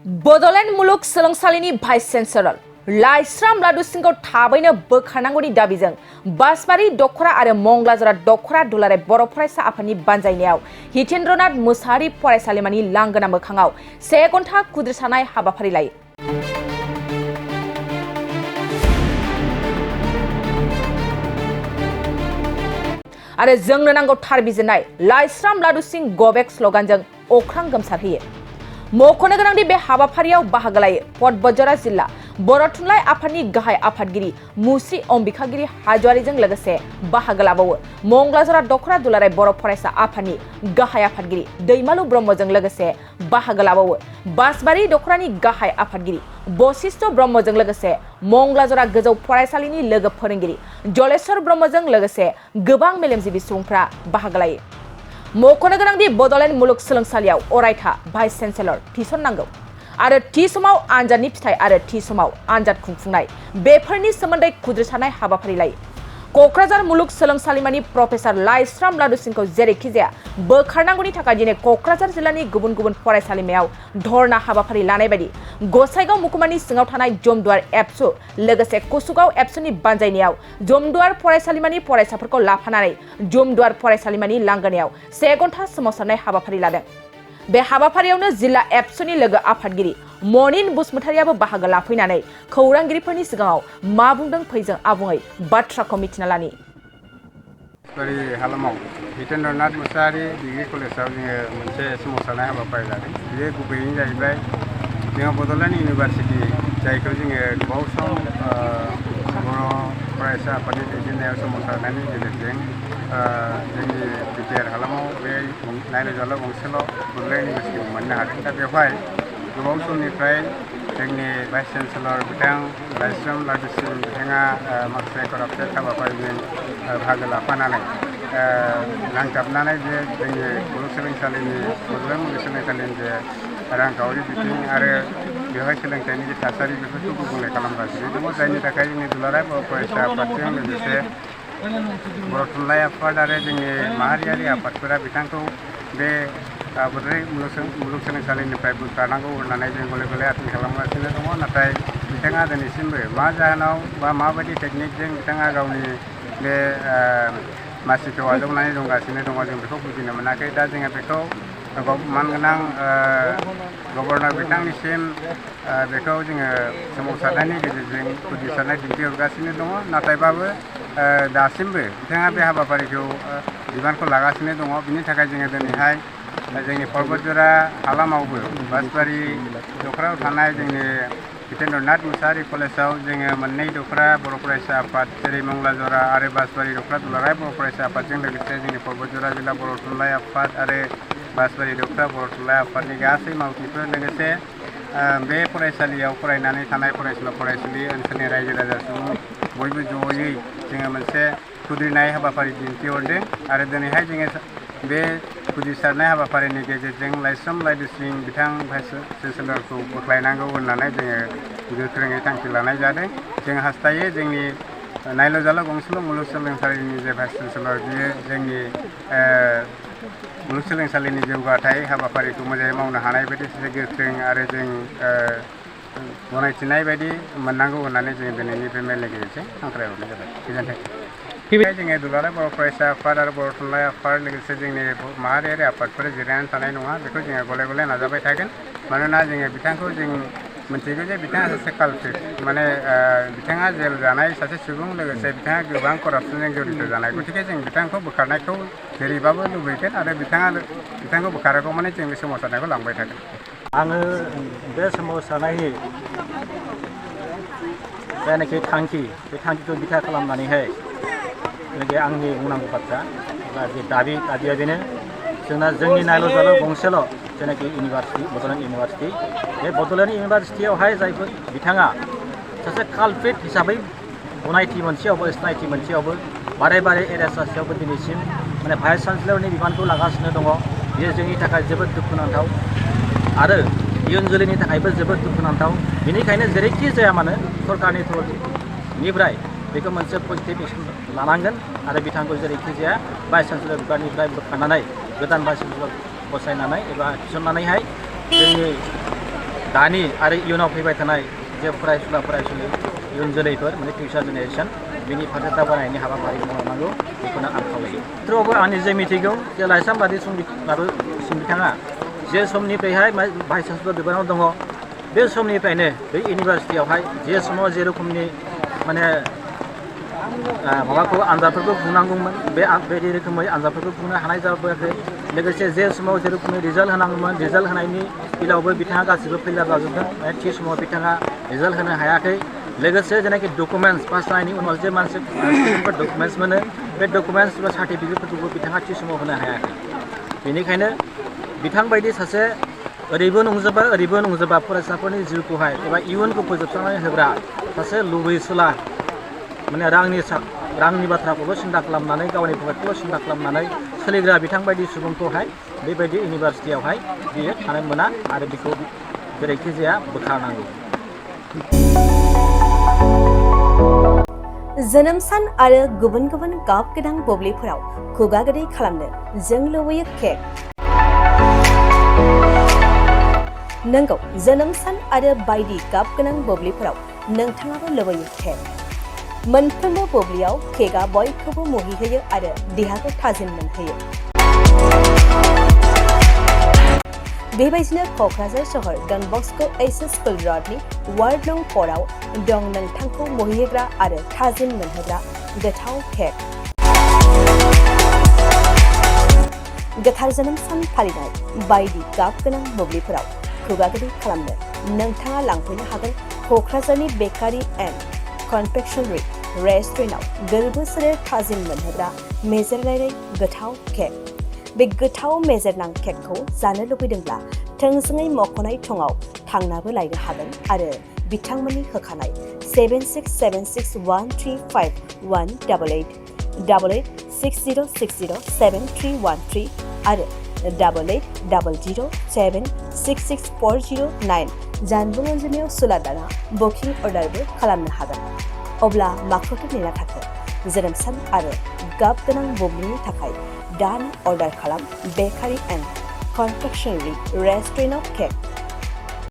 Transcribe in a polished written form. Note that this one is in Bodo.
बड'लेण्ड मुलुग सोलोंसालिनि भाइस चेन्सेलर लाइस्राम लादु सिंहखौ थाबैनो बोखारनांगौनि दाबिजों बासबारि दख'रा आरो मंगलाजरा दख'रा दुलाराय बर' फरायसा आफादनि बानजायनायाव हितेन्द्रनाथ मुसाहारि फरायसालिमानि लांगोना मोखाङाव 1 घन्टा खुद्रिसानाय हाबाफारि लायो। आरो जोंनो नांगौ थार बिजिरनाय लाइस्राम लादु सिंह गबेक स्लगानजों अख्रां गोमसारहोयो। मख'नो गोनांदि बे हाबाफारियाव बाहागो लायो पटबजरा जिल्ला बर' थुनलाइ आफादनि गाहाय आफादगिरि मुस्रि अम्बिकागिरि हाज'वारिजों लोगोसे बाहागो लाबावो मंगलाजरा दख'रा दुलाराय बर' फरायसा आफादनि गाहाय आफादगिरि दैमालु ब्रह्मजों लोगोसे बाहागो लाबावो बासबारि दख'रानि गाहाय आफादगिरि बशिष्ठ ब्रह्मजों लोगोसे मंगलाजरा गोजौ फरायसालिनि लोगो फोरोंगिरि जलेश्वर ब्रह्मजों लोगोसे गोबां मेलेमजिबि सुबुंफ्रा बाहागो लायो। मख'नो गोनांदि बड'लेण्ड मुलुग सोलोंसालियाव अरायथा भाइस चेन्सेलर थिसननांगौ आरो थि समाव आनजादनि फिथाइ आरो थि समाव आनजाद खुंफुंनाय बेफोरनि सोमोन्दै खुद्रिसानाय हाबाफारि लायो। क'क्राझार मुलुग सोलोंसालिमानि प्रफेसर लाइस्राम लादु सिंहखौ जेरैखि जाया बोखारनांगौनि थाखाय दिनै क'क्राझार जिल्लानि गुबुन गुबुन फरायसालिमायाव धरना हाबाफारि लानाय बायदि गसाइगाव महकुमानि सिङाव थानाय जमदुवार एबसु लोगोसे कुसुगाव एबसुनि बानजायनायाव जमदुवार फरायसालिमानि फरायसाफोरखौ लाफानानै जमदुवार फरायसालिमानि लांगोनायाव 1 घन्टा सोमावसारनाय हाबाफारि लादों। बे हाबाफारियावनो जिल्ला एबसुनि लोगो आफादगिरि मनिन बसुमतारियाबो बाहागो लाफैनानै खौरांगिरिफोरनि सिगाङाव मा बुंदों फैजों आबुङै बाथ्राखौ मिथिना लानि। हालामाव हितेन्द्रनाथ मुसाहारि डिग्री कलेजाव जोङो मोनसे सोमावसारनाय हाबाफारि लादों। बेयो गुबैयै जाहैबाय जोङो बड'लेण्ड इउनिभारसिटि जायखौ जोङो गोबाव सम बर' फरायसा आफादनि दैदेननायाव सोमावसारनायनि गेजेरजों जोंनि बिटिआर हालामाव बे नायल' गंसेल' बड'लेण्ड इउनिभारसिटिखौ मोननो हादों। दा बेवहाय गोबाव समनिफ्राय जोंनि भाइस चेन्सेलर बिथां लाइस्राम लादु सिंह बिथाङा माखासे करापटेड हाबाफारिजों बाहागो लाफानानै नांथाबनानै जे जोंनि मुलुगसोलोंसालिनि बड'लेण्ड मुलुगसोलोंसालिनि जे रांखावरि बिथिं आरो बेवहाय सोलोंथाइनि जे थासारि बेफोरखौ गुबुंले खालामगासिनो दङ, जायनि थाखाय जोंनि दुलाराय बर' फरायसा आफादजों लोगोसे बर' थुनलाइ आफाद आरो जोंनि माहारियारि आफादफोरा बिथांखौ बे बड'लेण्ड मुलुगसोलोंसालिनिफ्राय बोखारनांगौ होननानै जों गले गले आपिल खालामगासिनो दङ। नाथाय बिथाङा दिनैसिमबो मा जाहोनाव बा माबायदि टेकनिकजों बिथाङा गावनि बे मासिखौ आजावनानै दंगासिनो दङ जों बेखौ बुजिनो मोनाखै। दा जोङो बेखौ मानगोनां गभर्नर बिथांनिसिम बेखौ जोङो सोमावसारनायनि गेजेरजों खुद्रिसारनाय दिन्थिहरगासिनो दङ। नाथायबाबो दासिमबो बिथाङा बे हाबाफारिखौ बिबानखौ लागासिनो दङ। बिनि थाखाय जोङो दिनैहाय जोंनि पर्बतजरा हालामावबो बासबारि दख'रायाव थानाय जोंनि हितेन्द्रनाथ मुसाहारि कलेजाव जोङो मोननै दख'रा बर' फरायसा आफाद जेरै मंगलाजरा आरो बासबारि दख'रा दुलाराय बर' फरायसा आफादजों लोगोसे जोंनि पर्बतजरा जिल्ला बर' थुनलाइ आफाद आरो बासबारि दख'रा बर' थुनलाइ आफादनि गासै मावथिफोर लोगोसे बे फरायसालियाव फरायनानै थानाय फरायसुलि ओनसोलनि रायजो राजा सुबुं बयबो जयै जोङो मोनसे खुद्रिनाय हाबाफारि दिन्थिहरदों आरो दिनैहाय जोङो बे खुद्रिसारनाय हाबाफारिनि गेजेरजों लाइस्राम लादु सिंह बिथां भाइस चेन्सेलरखौ बोख्लायनांगौ होननानै जोङो गोख्रोङै थांखि लानाय जादों। जों हास्थायो जोंनि नायल' गंसेल' मुलुगसोलोंसालिनि जे भाइस चेन्सेलर बियो जोंनि मुलुगसोलोंसालिनि जौगाथाय हाबाफारिखौ मोजाङै मावनो हानाय बायदि सासे गोख्रों आरो जों गनायथिनाय बायदि मोननांगौ होननानै जों दिनैनि बे मेलनि गेजेरजों हांख्रायहरनाय जाबाय। गोजोन्थों। जोङो दुलाराय बर' फरायसा आफाद आरो बर' थुनलाइ आफाद लोगोसे जोंनि माहारियारि आफादफोर जिरायनानै थानाय नङा, बेखौ जोङो गले गले नाजाबाय थागोन। मानोना जोङो बिथांखौ जों मिथिगौ जे बिथाङा सासे कालप्रिट, माने बिथाङा जेल जानाय सासे सुबुं, लोगोसे बिथाङा गोबां करापसनजों जड़ित जानाय। गतिके जों बिथांखौ बोखारनायखौ जेरैबाबो लुबैगोन आरो बिथांखौ बोखारागौमानि जों बे सोमावसारनायखौ लांबाय थागोन। आङो बे सोमावसारनायनि जायनाखि थांखि, बे थांखिखौ बिथा खालामनानैहाय जेनाखि आंनि बुंनांगौ बाथ्रा बा जे दाबिया बेनो जोंनि नायल' गंसेल' जेनाखि इउनिभारसिटि बड'लेण्ड इउनिभारसिटि, बे बड'लेण्ड इउनिभारसिटियावहाय जायफोर बिथाङा सासे कालप्रिट हिसाबै गनायथि मोनसेयावबो सिनायथि मोनसेयावबो बारे एरेस्ट जासेयावबो दिनैसिम माने भाइस चेन्सेलरनि बिबानखौ लागासिनो दङ। बेयो जोंनि थाखाय जोबोद दुखुनांथाव आरो इयुन जोलैनि थाखायबो जोबोद दुखुनांथाव। बेनिखायनो जेरैखि जाया मानो सरकारनि थरनिफ्राय बेखौ मोनसे पजिटिभ एक्सन लानांगोन आरो बिथांखौ जेरैखि जाया भाइस चेन्सेलर बिबाननिफ्राय बोखारनानै गोदान भाइस चेन्सेलर बसायनानै एबा थिसननानैहाय जोंनि दानि आरो इयुनाव फैबाय थानाय जे फरायसुला फरायसुलि इयुन जोलैफोर माने फिउचार जेनेरेसन बिनि फारसे दावगानायनि हाबाफारि मावलांनांगौ बेखौनो आं खावलायो। थेवबो आंनि जे मिथिगौ जे लाइसाम बादि बिथाङा जे समनिफ्रायहाय भाइस चेन्सेलर बिबानाव दङ बे समनिफ्रायनो बे इउनिभार्सिटियावहाय जे समाव जे रोखोमनि माने माबाखौ आनजादफोरखौ खुंनांगौमोन बेबायदि रोखोमै आनजादफोरखौ खुंनो हानाय जाबोआखै। लोगोसे जे समाव जे रोखोमनि रिजाल्ट होनांगौमोन रिजाल्ट होनायनि बेलायावबो बिथाङा गासिबो फेलार जाजोबदों थि समाव बिथाङा रिजाल्ट होनो हायाखै। लोगोसे जेनाखि डकुमेन्टस पास जानायनि उनाव जे मानसि डकुमेन्टस मोनो बे डकुमेन्टस एबा सार्टिफिकेटफोरखौबो बिथाङा थि समाव होनो हायाखै। बेनिखायनो बिथां बायदि सासे ओरैबो नंजोबा फरायसाफोरनि जिउखौहाय एबा इयुनखौ फोजोबस्रांनानै होग्रा सासे लुबैसुला माने रांनि बाथ्राखौल' सिन्था खालामनानै गावनि पकेटखौल' सिन्था खालामनानै सोलिग्रा बिथां बायदि सुबुंखौहाय बेबायदि इउनिभार्सिटियावहाय बियो थानो मोना आरो बिखौ जेरैखि जाया बोखारनांगौ। जोनोम सान आरो गुबुन गुबुन गाब गोनां बुब्लिफोराव खुगा गोदै खालामनो जों लुबैयो केक। नंगौ, जोनोम सान आरो बायदि गाब गोनां बुब्लिफोराव नोंथाङाबो लुबैयो केक। मोनफ्रोमबो बुब्लियाव केकआ बयखौबो मुहिहोयो आरो देहाखौ थाजिम मोनहोयो। बेबायदिनो क'क्राझार सहर डन बस्क' एचएस स्कुल र'डनि वार्ड नं 4 आव दं नोंथांखौ मुहिहोग्रा आरो थाजिम मोनहोग्रा गोथाव केक। गोथार जोनोम सान फालिनाय बायदि गाब गोनां बुब्लिफोराव खुगा गोदै खालामनो नोंथाङा लांफैनो हागोन क'क्राझारनि बेकारि एन्ड कनफेक्शनारि रेस्टुरेन्टआव गोरबो सोलेर थाजिम मोनहोग्रा मेजेरनाय गोथाव केक। बे गोथाव मेजेरनां केकखौ जानो लुबैदोंब्ला थोंजोङै मख'नाय थंआव थांनाबो लायनो हागोन आरो बिथांमोननि होखानाय 767601351888 8860607313 आरो 8800766409 जानबुं अनजिमायाव सुलादाना बुकिं अर्डारबो खालामनो हागोन। अब्ला माखौथो नेना थाखो? जोनोम सान आरो गाब गोनां बुब्लिनि थाखाय दानो अर्डार खालाम बेकारि एन्ड कनफेक्शनारि रेस्टुरेन्टआव केक।